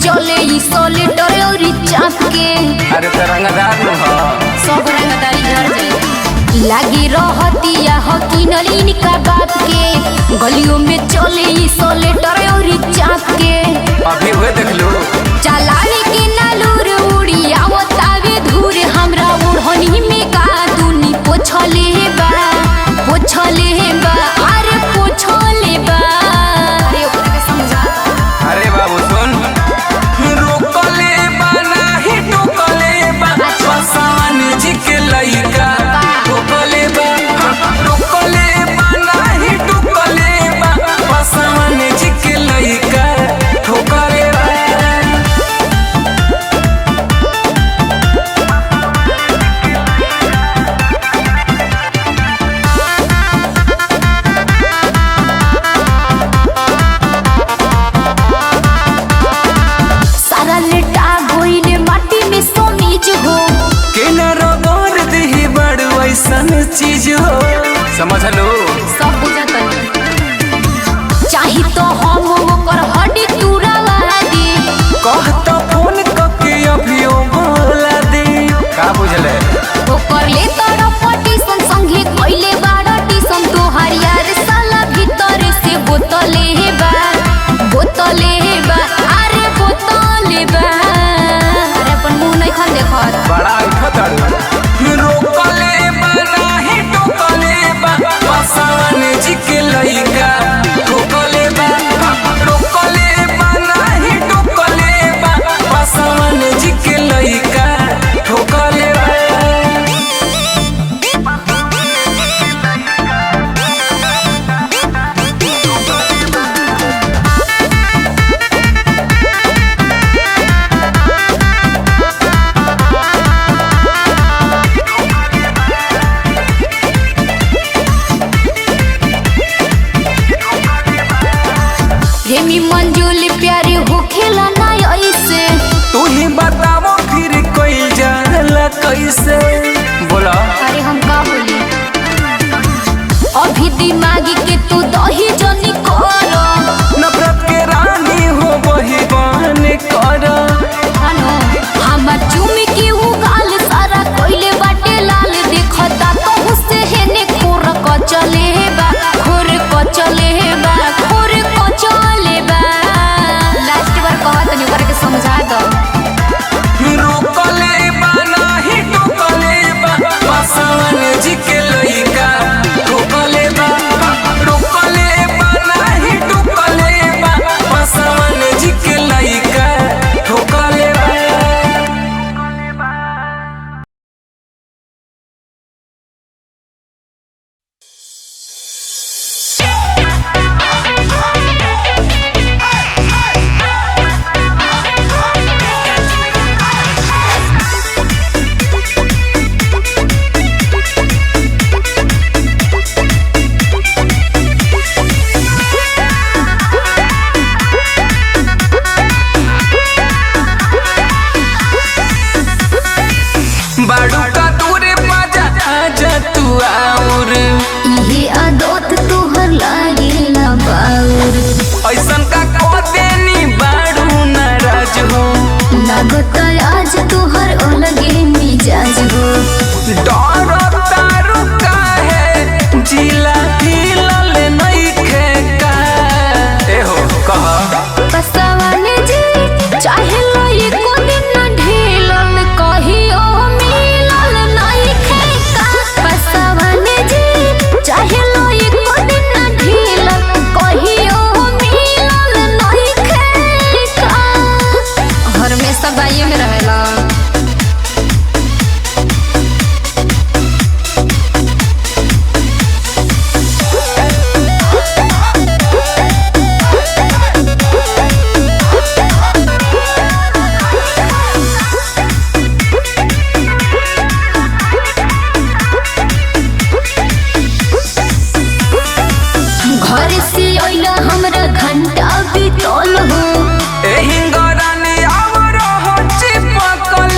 चले ई सोलेटर और चाप के। अरे तो रंगदार नु हो। सब रंगदारी झड़ जाई। लागी रहतिया हकीनल इनका बाप के, गलियों में चले ई सोलेटर और चाप के। अभी हुए देख लो। चलावे के नालूर उड़ियावतावे धूर, हमरा ओढ़नी में का दुनी पोछले बा, पोछले बा, अरे पोछले बा। अरे ओकरा के समझा। अरे बाबू सुन, रोकले बा नाही टोकले बा, पसान जी के लइका टोकले बा। रोकले बा नाही टोकले बा, पसान जी के लइका ठोकले बा। सारा लेटा गोइले माटी में समीज हो। केना रगड़ दिही बड़ू ऐसन चीज हो, समझ लो। सब बुझत चाही तो हम ओकर हड्डी तुड़वा दी। कहता फोन कके अभियो बोला दे। का बुझले? ओकर ले तोर पटीसन संगे कइले बाड़ टीसन, तोहार यार साला भीतर से बोतले बा, बोतले बा, अरे बोतले बा। अरे अपन मुंह नहीं खन देखत। बड़ा उठत। रोकले बा नाही टोकले बा, पसान जी के लइका ठोकले बा। रोकले बा नाही टोकले बा, पसान जी के लइका ठोकले बा। प्रेमी मंजुल प्यारे होखेला ना ऐसे। तू ही बतावो फिर कोई जाला कैसे? बोला। अरे हम का बोली, अभी दिमाग के तू दही जनी कर। नफरत के रानी हो वही बन कर। हनो हमर चुम के उगाल सारा कोइले बाटे लाल, देखता तो से हेने खोर क चले बा, खोर क चले बा, खोर क चले बा। लास्ट बार कहत तनी ओकरा के समझा दो। रोकले बा नाही टोकले बा, पसान जी के लइका ठोकले बा। रोकले बा नाही टोकले बा, पसान जी के लइका ठोकले बा। बाड़ू का दूरे मजा आजा तू आउर। इहे आदत तोहर लागेला बाउर। ऐसन का को देनी बाड़ू नाराज हो। लागत आज तोहर अलगे मिजाज हो। डर तारू काहे जिला हिलल नइखे का? ए हो कह। पसवाने जी चाहे लो को दिन न ढीलल, कहियो मिलल नहीं खेका। पसवाने जी चाहे लो को दिन न ढीलल, कहियो मिलल नहीं खेका। हमेशा बाइये में रहेला। घर से अइला हमरा घंटा बीतल हो। एही गरानी आवर हो चिपकल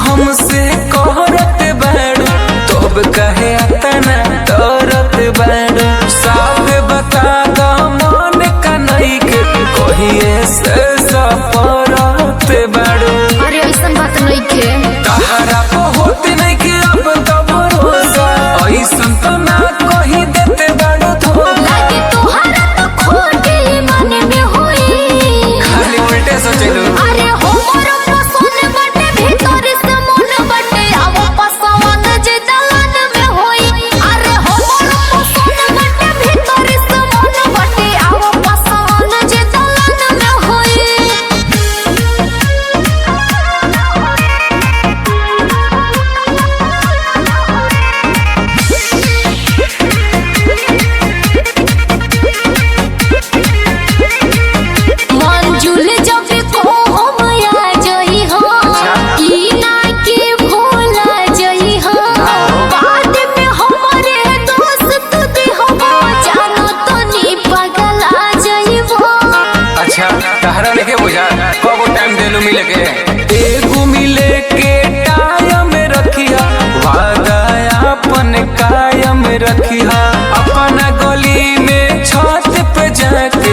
हमसे कहरत बाड़ू, तब कहे अतना डरत बाड़ू। साफ बता दो मन का नइखे, कहिए से सपरत बाड़ू। अरे ऐसन बात नइखे। तहरा बहुत नइखे अब तो भरोसा, ऐसन तो ना कही देते बाड़ू धोखा। लागे तोहरा तो खोटे मन में होई। खाली उल्टे सोचलू। अरे हमर पसंद बाटे भीतर से मन बाटे आवो पसंद जे दलान में होई। अरे हमर पसंद बाटे भीतर से मन बाटे आवो पसंद जे दलान में होई। मंजुल जब को हम आ जई हो, ई ना के भोला जई हो। बाद में हमरे दोस्त तू दे हो, जानो तो नी पगला जई हो। अच्छा तहरा लेके बुझा कबो टाइम देलू मिले के, एगो मिले के टाइम रखिया, वादा अपन कायम रखिया। अपना गली में छत पे जाके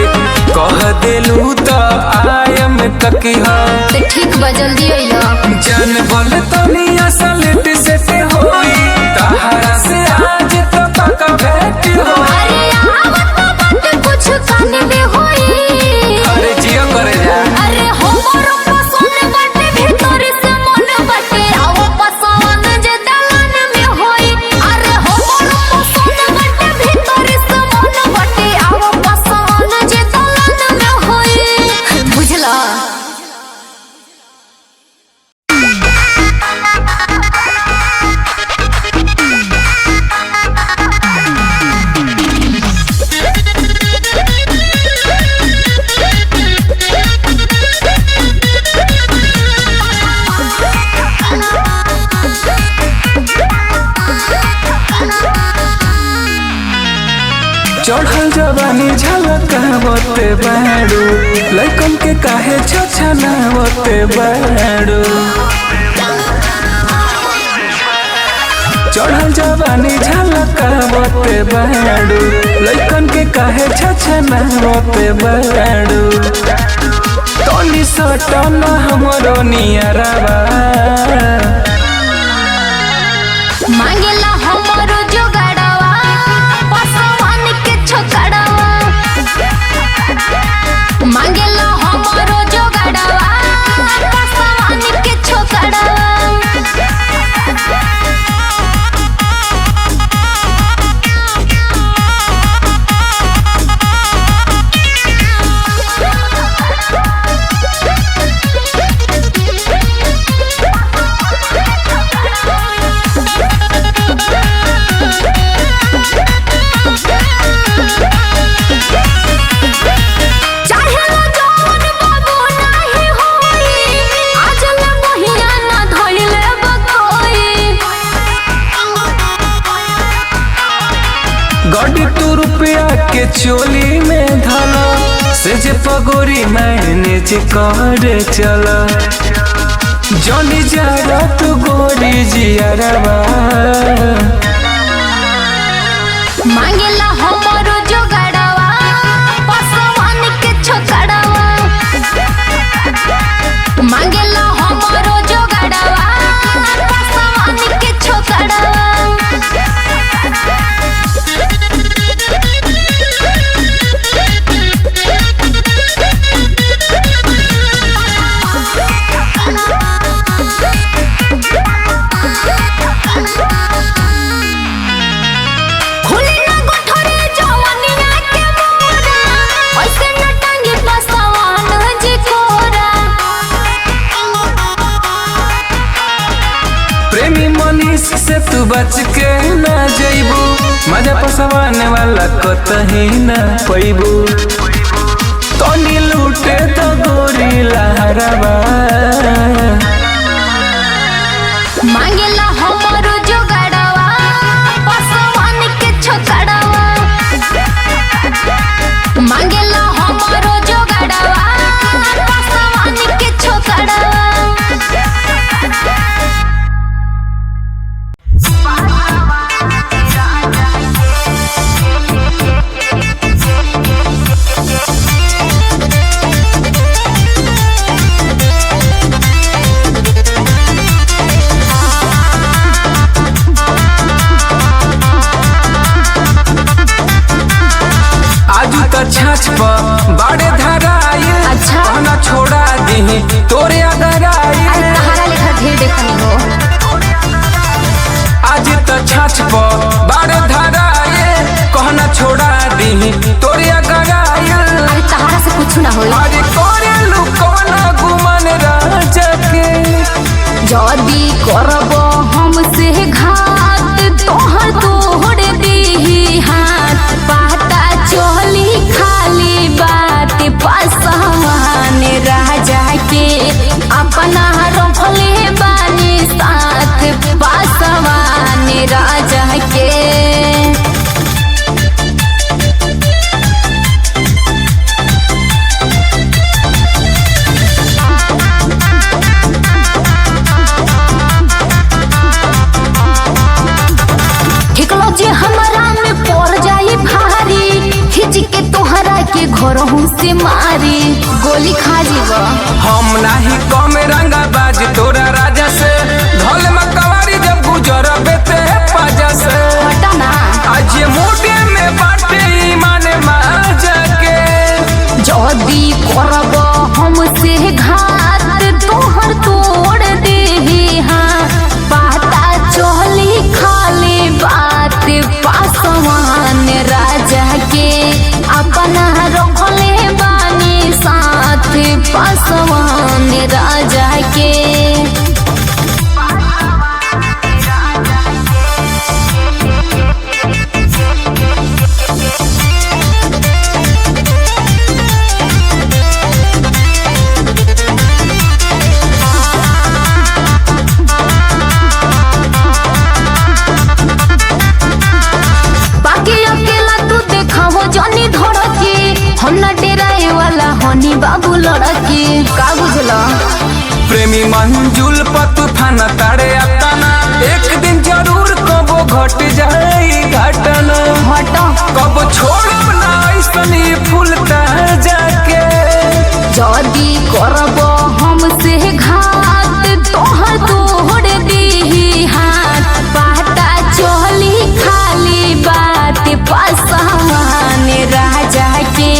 कह देलू तो आयम तकिया। तो ठीक बा, जल्दी अइला। जान बोल तनी असलट सेट होई, तहरा से आज तो पक्का भेंट होई। अरे आवत बात कुछ कान में होई। अरे जियो करे जा। अरे हमर पसंद बाटे भीतर से मन बाटे आवो पसंद जे दलान में होई। अरे हमर पसंद बाटे भीतर से मन बाटे आवो पसंद जे दलान में होई। बुझला? चढ़ल जवानी झलकावते बाड़ू, लइकन के काहे छछनावते बाड़ू। चढ़ल जवानी झलकावते बाड़ू, लइकन के काहे छछनावते बाड़ू। तनी सटन हमरो नियरवा, मांगेला हमरो जोगाड़वा पसवान के छोकड़वा। मांगेला हमरो जोगाड़वा पसवान के छोकड़वा। चाहेला जौन बाबू नाही होई, आजल मोहिया ना धइले बकोई। गड्डी तू रुपया के चोली में धला, से जे पगोरी मैनेज कर चला। जनी जारा तू गोरी जियरवा, मांगेला हमरो जोगाड़वा पसवान के छोकड़वा। मांगेला हमरो जोगाड़वा पसवान के छोकड़वा। खुली ना गोठरे जवानिया के मोरा, ऐसे न टांगी पसवान जी कोरा। प्रेमी मनीष से तू बच के ना जइबू, मजा पसवाने वाला कतही ना पैबू। तनी लूटे तो गोरी लहरवा, मांगेला हमरो जोगाड़वा पसवान के छोकड़वा। मांगेला हमरो जोगाड़वा पसवान के छोकड़वा। गाछ प बारे धराए कहना छोड़ा दी तोरे अगरायल। अरे तहारा से कुछ ना होई। अरे करेलू कौन गुमान राजा के। जदी करब हमसे घात तोहर तोड़ दीही हाथ। पता चली खाली बात पासवान राजा के, अपना रखले बानी साथ पासवान राजा के। ठेकलो जे हमरा में पड़ जाई भारी, खिंच के तोहरा के घरहु से मारी, गोली खा जीव। हम नाही कम रंगा बाज तोरा राजा से, धोल मकवारी जब गुजरबे ते पाजा से। हटा ना। आज ये मोटे में बाटे ईमान माजा के। जदी करब हमसे घात तोहर तोड़ देही हाँ। पता चली खाली बात पासवान राजा के, अपना रखले बानी साथ पासवान राजा के। बाकी अकेला तू देखावो जनी धड़की, हम ना डेराए वाला हनी बाबू लड़की। का बुझला? प्रेमी मंजुल पतूफान तारे अतना, एक दिन जरूर कबो घट जाई घटना। हटा। कब छोड़ब ना ऐसनी फूल ताजा के। जदी करब हमसे घात तोहर तोड़ दीही हाथ। पता चली खाली बात पासवान राजा के,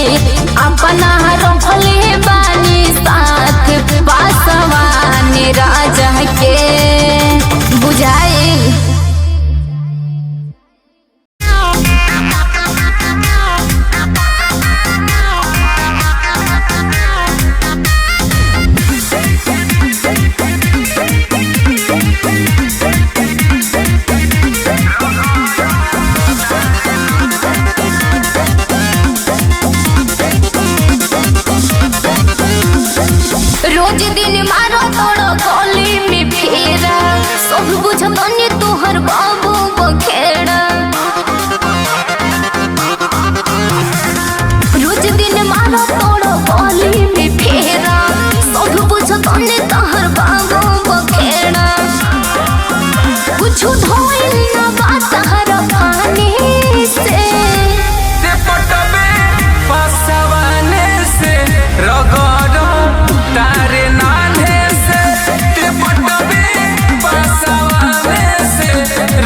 अपना रखले बानी साथ पासवान राजा के। बुझाइल? रोज दिन मारो तोड़ो गली में फेरा, सब बुझतनी तोहर बाबू बखेड़ा। रोज दिन मारो तोड़ो गली में फेरा, सब बुझतनी तोहर बाबू बखेड़ा। कुछ धोइल ना बात हर पानी से, ते पटबे पासवाने से रगड़ तारे नान्हे से। ते पटबे पासवाने से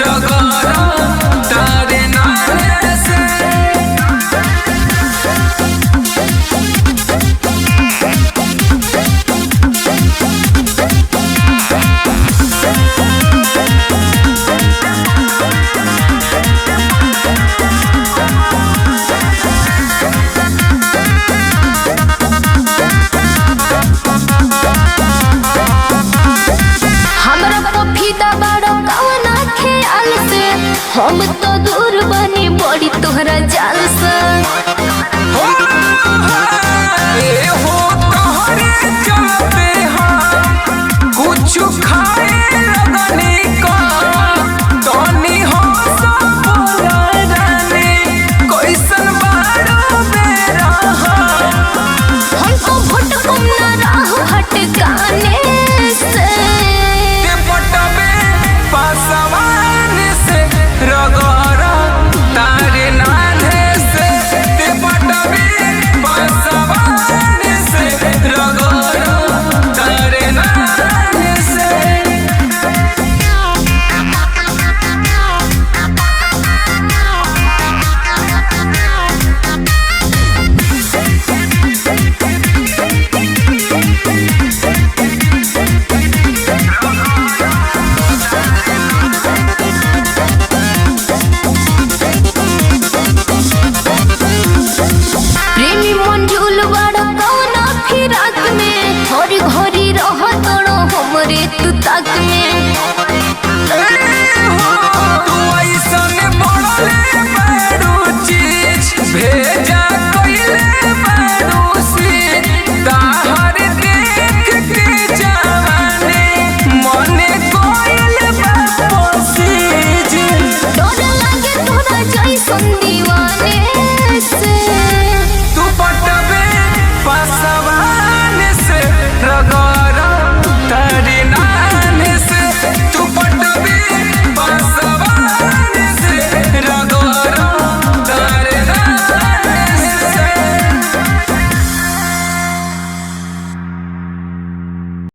रगड़ तारे नान्हे से। हमरा पफीदा बाड़ो कवना ख्याल से, हम तो दूर बनी बड़ी तोहरा जाल से। हो ए हो तोहरे चलते हाँ कुछ खाए